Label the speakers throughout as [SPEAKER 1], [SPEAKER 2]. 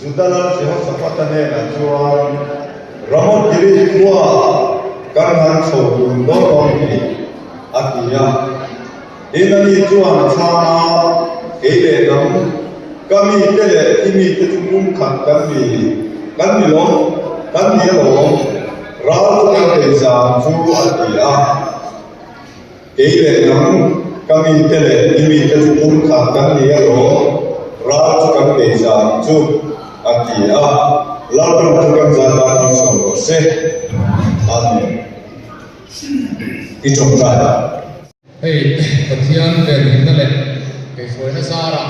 [SPEAKER 1] Juda lal Jehoshaphat-a hnenah chuan, Ramoth-gilead khuaah kan han chho dun dawn dawn ni, a ti a. Tin, ani chuan a chhang a, Kei leh nang, ka mite leh i mite chu pumkhat kan ni, kan ni lo, kan ni alawm, ral chu kan bei zang chu, a ti a. Kei leh nang, ka mite leh i mite chu pumkhat kan ni alawm, ral chu kan bei zang chu, a ti a. Lalpan chu kan zan tan malsawm rawh se. Amen. I tawngtai.
[SPEAKER 2] Hei Pathian venhimna leh kaihhruaina zarah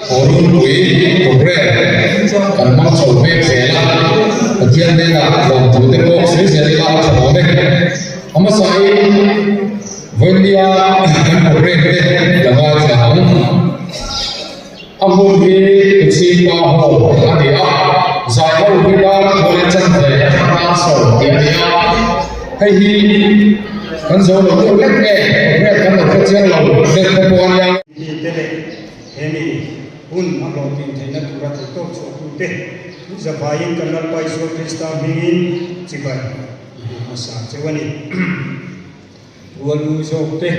[SPEAKER 2] Kawrunpui programme kan hmang chho mek zel a, Pathian hnenah lawmthu te pawh sawi zel ila a tha dawn e. A hmasain vawinia kan programme te la ngaithla ang. A hmun hi Kuching-pa Hall a ni a, zai ho hi dar thaw leh chanve atanga chho tih a ni a. Hei hi kan zo lo deuh lek nge, programme kan lo hre chiang lo lek te pawh a nia.
[SPEAKER 3] Mite leh he mi hun a hlawhtlin theihna tura theihtawp chhuahtute zavaiin kan Lalpa Isua Krista hmingin chibai i hmu hmasa cheu a ni. Rualu zawk te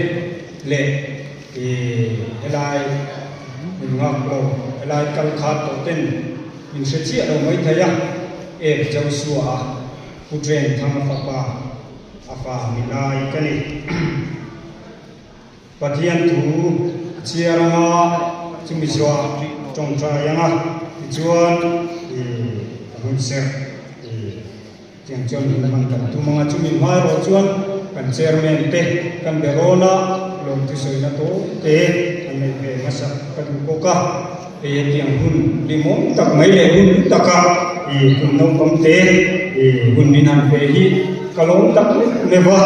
[SPEAKER 3] leh helai min nghak lo, helai kal khat tawh ten min hre chiah lo mai thei a, Ep Joshua a Pu Ṭeng Thanga fapa a fa ni lai ka ni. Pathian thu a chhiar anga chumi zuah ṭawngṭai anga tichuan a hun serh. Tiang chuan min hman kan tum ang a, chumi hma erawh chuan kan chairman te kan be rawn a, lawmthusawina tawp te an nei ve hmasa ka duh bawk a, hei hetiang hun limawm tak mai leh hun taka ih kum naupang te ih hun min han pe hi ka lawm tak meuh meuh a,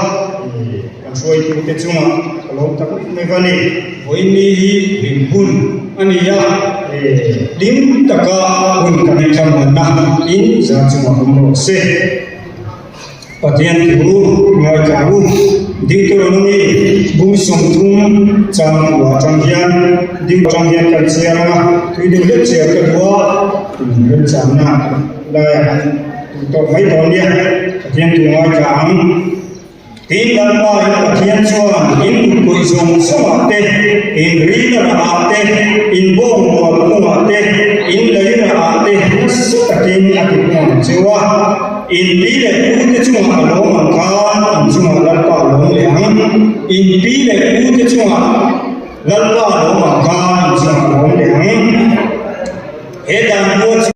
[SPEAKER 3] ih kan hruaitu te chungah ka lawm tak meuh meuh a ni. Vawiin hi hlim hun a ni a, hlim taka hun kan inthlamuanna in zan chungah awm rawh se. Pathian thu ngaithla u, Deuteronomy bung 30 chang kua atang hian ding atang hian kan chhiar ang a, tui deuh hlek chhiar ka duh a, remchangna laiah an duh tawk mai dawn nia, Pathian thu ngaithla ang. Tin, Lalpa in Pathian chuan in kutkuih zawng zawngah te, in rina rahah te, in bawng mual kungah te, in lei rahah te nasa takin a ti hmuh ang cheu a. In pi leh pu te chungah a lawm ang khan in chungah Lalpa a lawm leh ang. In pi leh pu te chungah Lalpa a lawm ang khan in chungah a lawm leh ang. He dan bua chu.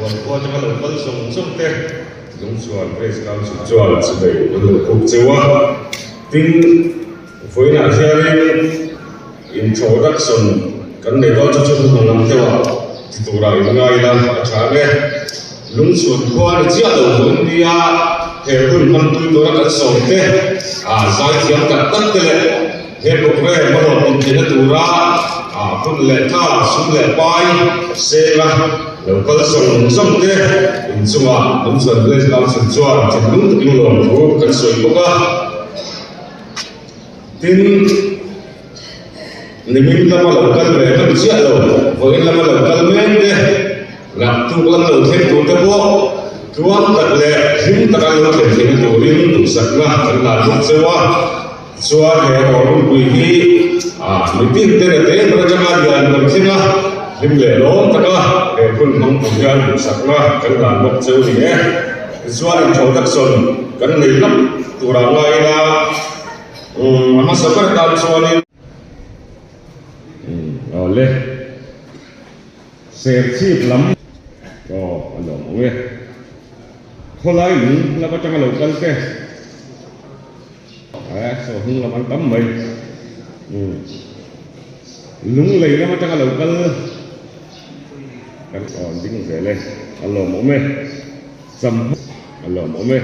[SPEAKER 4] Lungchhuan khua atanga lo kal zawng zawng te Lungchhuan Village Council chuan chibai an lo kuk cheu a. Tin, vawiinah hianin introduction kan nei dawn chu chu hnuhnung lam deuhah ti turah in ngai ila a tha ang e. Lungchhuan khua ni chiah lo vawiin nia he hun hmangpui tura kan sawm te, zaithiam tak tak te leh He programme a rawn inthleina tura hun leh tha, sum leh pai senga lo kal zawng zawng te inchungah Lungchhuan Village Council chuan thinlung takin lawmthu kan sawi bawk a. Tin, nimin lama lo kal ve hman chiah lo, vawiin lama lo kal mek te, Naktuk lam lo thleng tur te pawh tluang tak leh hlim taka lo thlen theihna turin duhsakna kan la bawk cheu a. Chuan he Awrunpui hi mitin te na te ber atanga lian kan thleng a, hlim leh lawm taka he hun hmang tur hian duhsakna kan dan bawk cheu ni e. Tichuan introduction kan nei hlap turah ngai ila a hmasa ber tan chuanin. Awle. Serchhip lam aw a lawm awm e. Khawlai lung lam atanga lo kal te eh saw hnung lam an tam mai umm lung lei lam atanga lo kal kan aw an ding zel e a lawm awm e cham a lawm awm e.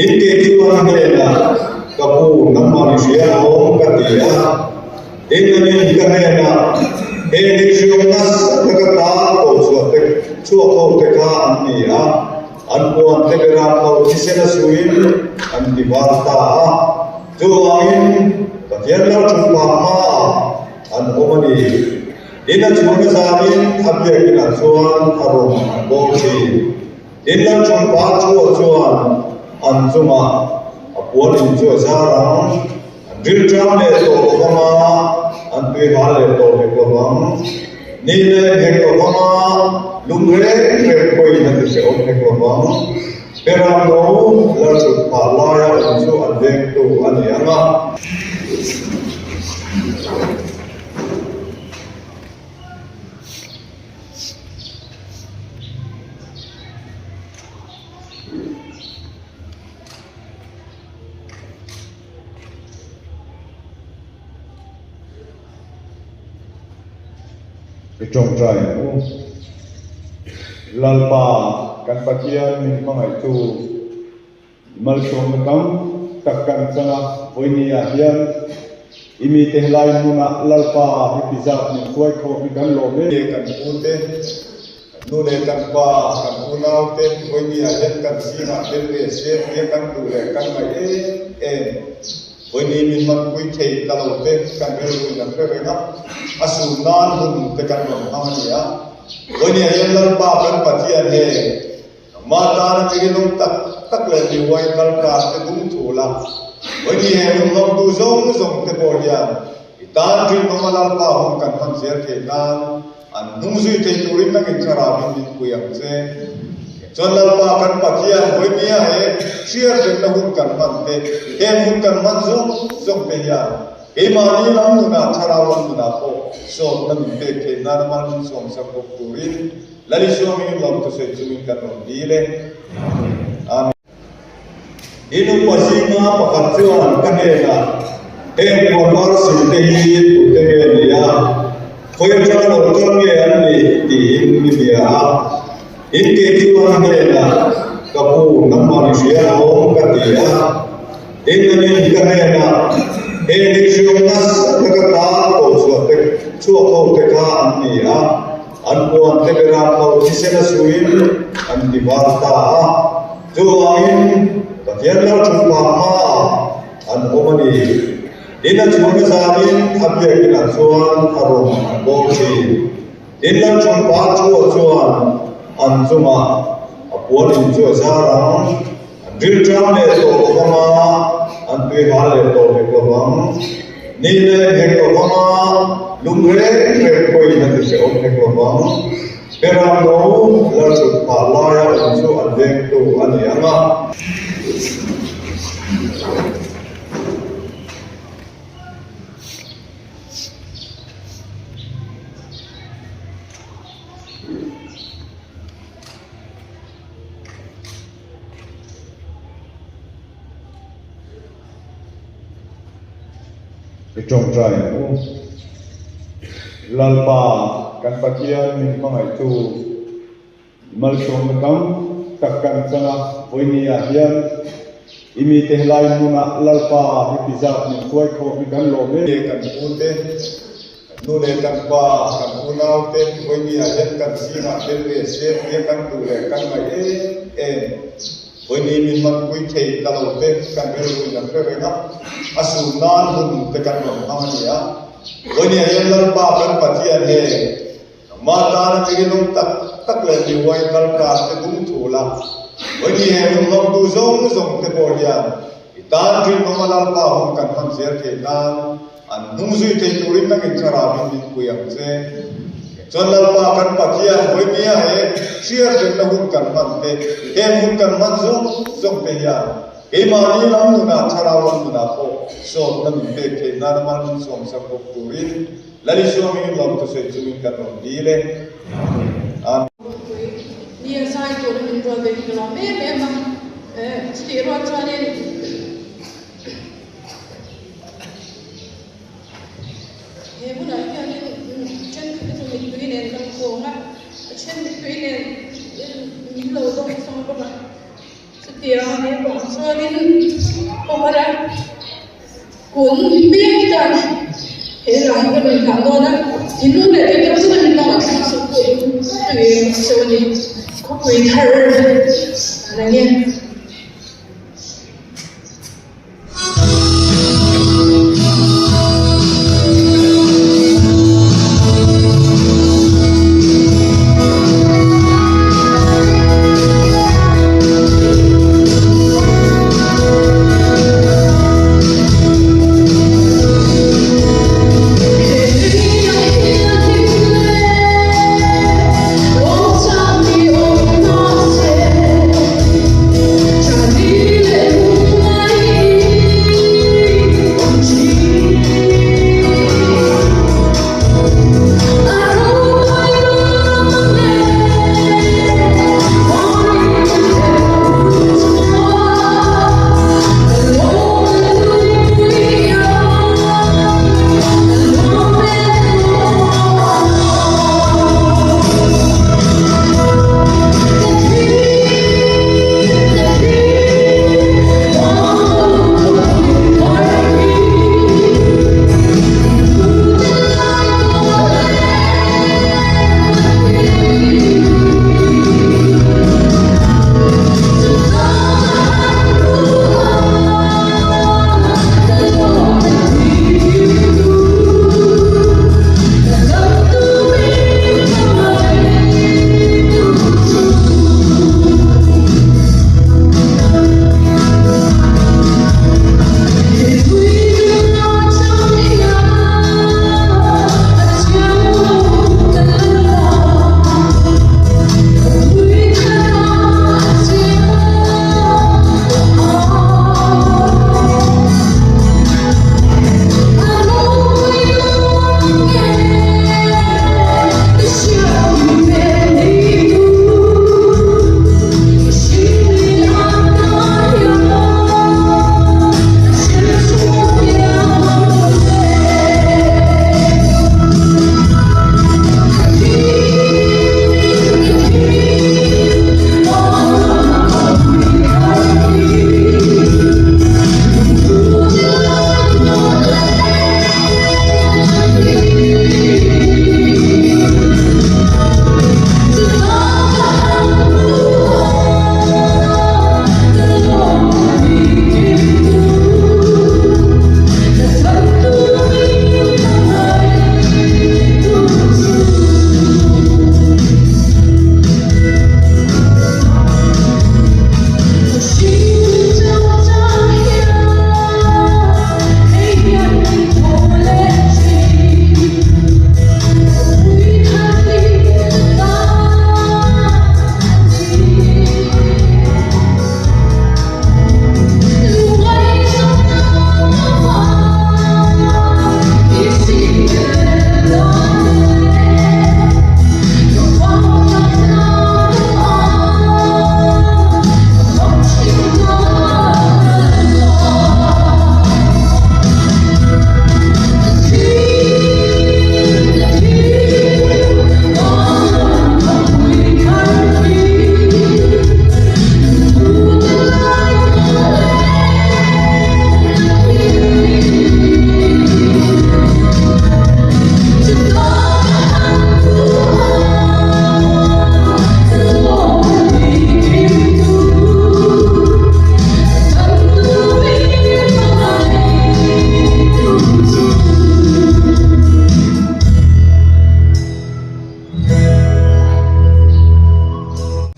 [SPEAKER 1] Tin, kei chuan a hnenah, Ka pu, nangmah i hria alawm, ka ti a. Tin, anin ka hnenah, Heng hi hriawm nasa taka tan ko chhuah te chhuak ho te kha an ni a, an puan te beram ho thisen a suin an ti var ta a. Chuvangin, Pathian Lalṭhutphah hmaah an awm a ni. Tin, a chhun a zanin a biakinah chuan a rawn an bawm thin. Tin, Lalṭhutphah thuah chuan an chungah a puan in chu a zar ang, an rilṭam leh tawh lo vang a, an tuihal leh tawh hek lo vang. Ni leh hek lo vang a, lung reng reng pawhin a ti hrehawm hek lo vang. Beram no Lalṭhutphah laia awm chu an vengtu a ni ang a. I tawngtai ang u. Lalpa kan Pathian min hmangaihtu i malsawmna tam tak kan chang a, vawinia hian i mite helai hmunah Lalpa heti zat min hruai khawh hi kan lawm em. Kan pute, kan nu leh kan pa, kan unaute vawinia hian kan zingah tel ve se tia kan duh leh kan ngaih em em. Vawiini min hmanpui thei ta lo te kan rilru in a hre reng a, a sun nan hun te kan rawn hmang a ni a. Vawiini ah hian Lalpa kan Pathian he nangmah tana mi rinawm tak tak leh mi huai kal tan te dum thul a, vawiini he hun hmangtu zawng zawng te pawh hian i tan rinawm a Lalpa hun kan hman zel thei nan An hnung zui thei turin nangin thlarauin min pui ang che. Chuan Lalpa kan Pathian Vawinia he hriatrenna hun kan hman te, heng hun kan hman zawng zawng te hian keimahni lam nunah thlarau lam nunah pawh sawtna min pek theih nana mal min sawmsak bawk turin Lal Isua hmingin lawmthusawi chungin kan rawn dil e. Amen. I nupa zinga pakhat chuan ka hnenah, Heng puanvar sinte hi tute nge ni a, khawi atanga lo kal nge an nih? tiin mi bia a. Tin, kei chuan a hnenah, Ka pu, nangmah i hria alawm, ka ti a. Tin, anin ka hnenah, Heng hi hriawm nasa taka tan ko chhuah te chhuak ho te kha an ni a, an puan te beram ho thisen a suin an ti var ta a. Chuvangin, Pathian Lalṭhutphah hmaah an awm a ni. Tin, a chhun a zanin a biakinah chuan a rawn an bawl ṭhin. Tin, Lalṭhutphah thuah chuan an chungah a puan in chu a zar ang, an rilṭam leh tawh lo vang a, an tuihal leh tawh hek lo vang. Ni leh hek lo vang a, lung reng reng pawhin a ti hrehawm hek lo vang. Beram no Lalṭhutphah laia awm chu an vengtu a ni ang a. I tawngtai ang u. Lalpa kan Pathian min hmangaihtu i malsawmna tam tak kan chang a, vawinia hian i mite helai hmunah Lalpa heti zat min hruai khawh hi kan lawm em. Kan pute, kan nu leh kan pa, kan unaute vawinia hian kan zingah tel ve se tia kan duh leh kan ngaih em em. Vawiini min hmanpui thei ta lo te kan rilru in a hre reng a, a sun nan hun te kan rawn hmang a ni a. Vawiini ah hian Lalpa kan Pathian he nangmah tana mi rinawm tak tak leh mi huai kal tan te dum thul a, vawiini he hun hmangtu zawng zawng te pawh hian i tan rinawm a Lalpa hun kan hman zel theih nan An hnung zui thei turin nangin thlarauin min pui ang che. Chuan Lalpa kan Pathian vawinia he hriatrenna hun kan hman te, heng hun kan hman zawng zawng te hian keimahni lam nunah thlarau lam nunah pawh sawtna min pek theih nana mal min sawmsak bawk turin Lal Isua hmingin lawmthusawi chungin kan rawn dil e. Amen.
[SPEAKER 5] Ni a zai tur a min rual ve hi ka lawm em em a, chutih rual chuanin He hunah hianin thenkhat te chu mittui nen kan kawng a, a then mittui nen min lo dawng sawng bawk a. Chutiang a nih vang chuanin Kawmara kun mek tan he hla hi ka rawn thlah dawn a, thinlung leh tih tak zet a min lo ngaihthlak sak pawh in ka ngei ang cheu a ni. Khawpui thar a la nge.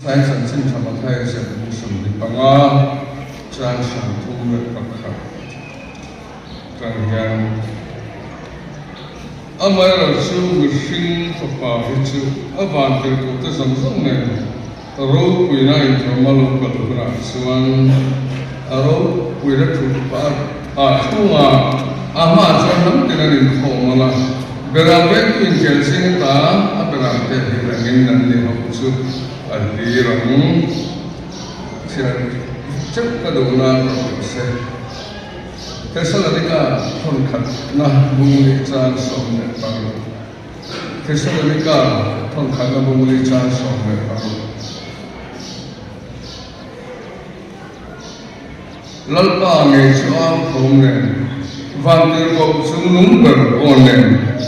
[SPEAKER 6] Sai chanchin tha Mathaia ziak bung 25 chang 31 tang hian amaherawhchu mihring fapa hi chu a vantirhkohte zawng zawng nen ropuina inthuama lo kal hunah chuan a ropuina thutpa ah chhungah a hmaah chuan hnam tin an inkhawm ang a, beram vengtu inkel zing ata a beram te hi rengin an ni ho chu a hlir ang. Chhiar cheuh ka duhna ka hrilh se. Thesalonika thawnkhatna bung leh chang 16. Thesalonika thawnkhatna bung leh chang 16. Lalpa ngei chu au thawm nen, Vantirhkoh chungnung ber aw nen,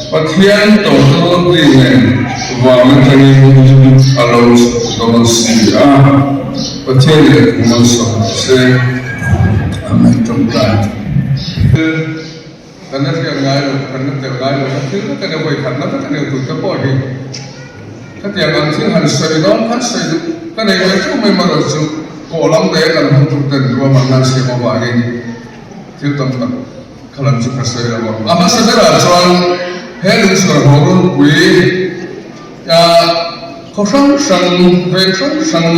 [SPEAKER 6] Pathian tawtawti nen van atangin a lo chhuk dawn si a. Pathian leh thu malsawm rawh se. Amen. Tawngtai. Kan la hriat ngai lo, kan la tel ngai lo, ka thil vek a nia, vawikhatna vek a nia tute pawh hi khatiang ang thil han sawi dawn khan sawi duh ka nei ve ṭeuh mai marawh chu kawh lam leh kan hotuten ruahmanna an siam avangin thil tam tak kha lam chu ka sawi lo a. A hmasa berah chuan he lungchhuar haw runpui khaw hrang hrang, veng hrang hrang,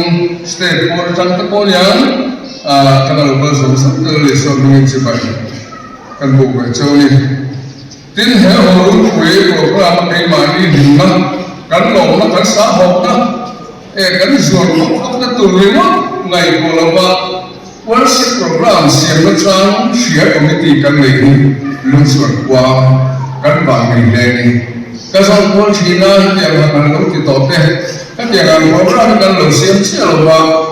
[SPEAKER 6] state pawn atang te pawh hian kan lo kal zawng zawng tel a ni, sawn hmingin chibai. Kan buk ve cheu ni. Tin, he Horunpui program a keimahni hlimna, kan lawmna, kan sahawkna eh kan zuar khawp khawpna tur ringawt ngaihtuah lova worship program siamna chang hria committee kan nei hi lungchhuan khua kan vang ngei hle ni. Ka zawng kual thin a, hetiang han han lo ti tawh te, hetiang ang program hi kan lo siam chiah lova.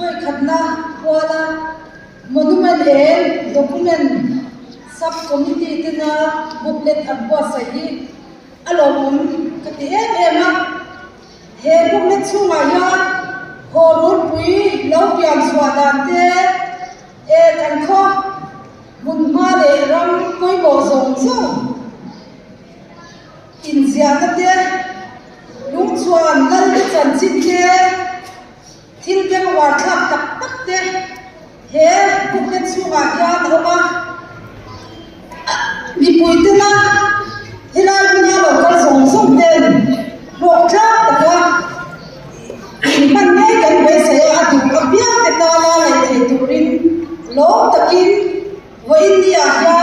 [SPEAKER 5] Vawikhatna kuala Monument and Document Sub-Committee tena booklet an buatsaih hi a lawmawm ka ti em em a. He booklet chhungah hian haw rulpui lo pian chhuah dan te, e kan khaw hmunhma leh ram pawimawh zawng zawng inziahna te, lungchhuan lalte chanchin te, Thil bengvar thlak tak tak te he booklet chhungah hian a awm a, mipui tena helai hmuna lo kal zawng zawng ten hlawk tlak taka inhman ngei kan beisei a, a duh apiang te tana ngaih theih turin lawm takin vawiin ni ah hian.